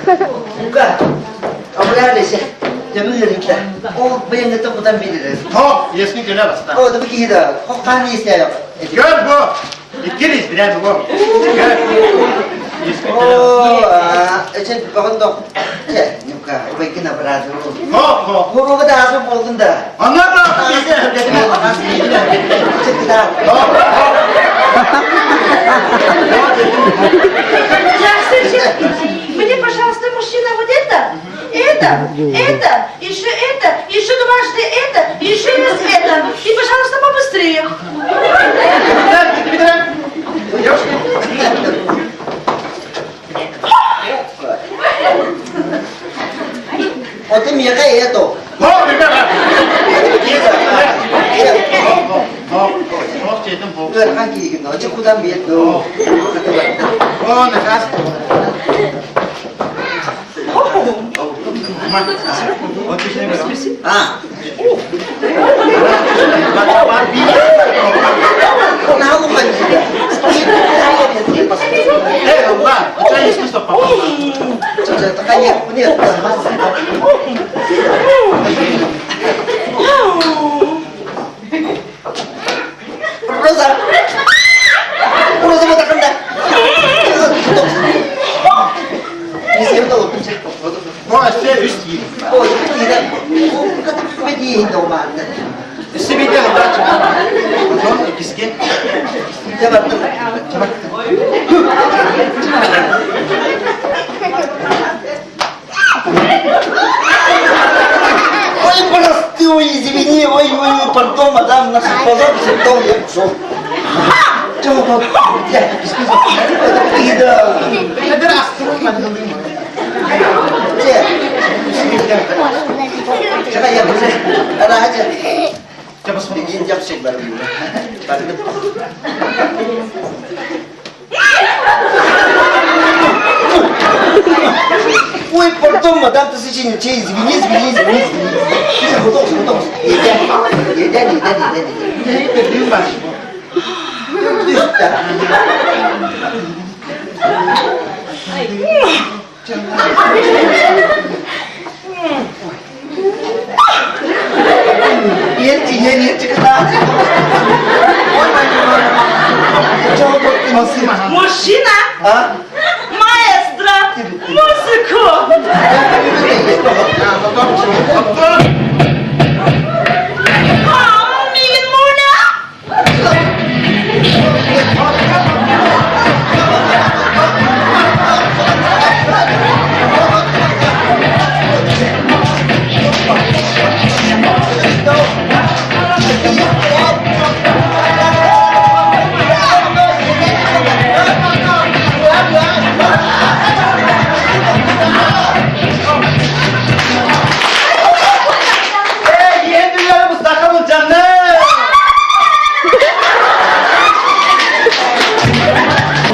Бука, обрялись, төмүллэритэ. Ол бэйэҥҥиттэн кутан биэрэр. Хо, есни көлө баста. О, да киһи да, хо хаан иэстээх. Көр бу. Иккилис билэн бу. Көр. Есни О, көлө. эче баҕын дох. Че, нюка, убайгын абрады. Хо, хо. Хоруга да азы болдун да. Анна да Здравствуйте. Мне, пожалуйста, мужчина, вот это, это, это, еще это, еще дважды это, еще раз это. И, пожалуйста, побыстрее. Оты миэхэ это. Ыарахан киһигин, оче кудан биэт доо. А. Роза! Роза матаканда! Ой, прости, ой, извини, ой, ой, ой, пардон, мадам, наш позор, симптом, я пошел. Чего, я, Ой, пардон, мадам, ты извини, извини, извини, извини. Иди, иди, иди, иди, иди. Мужчина! А?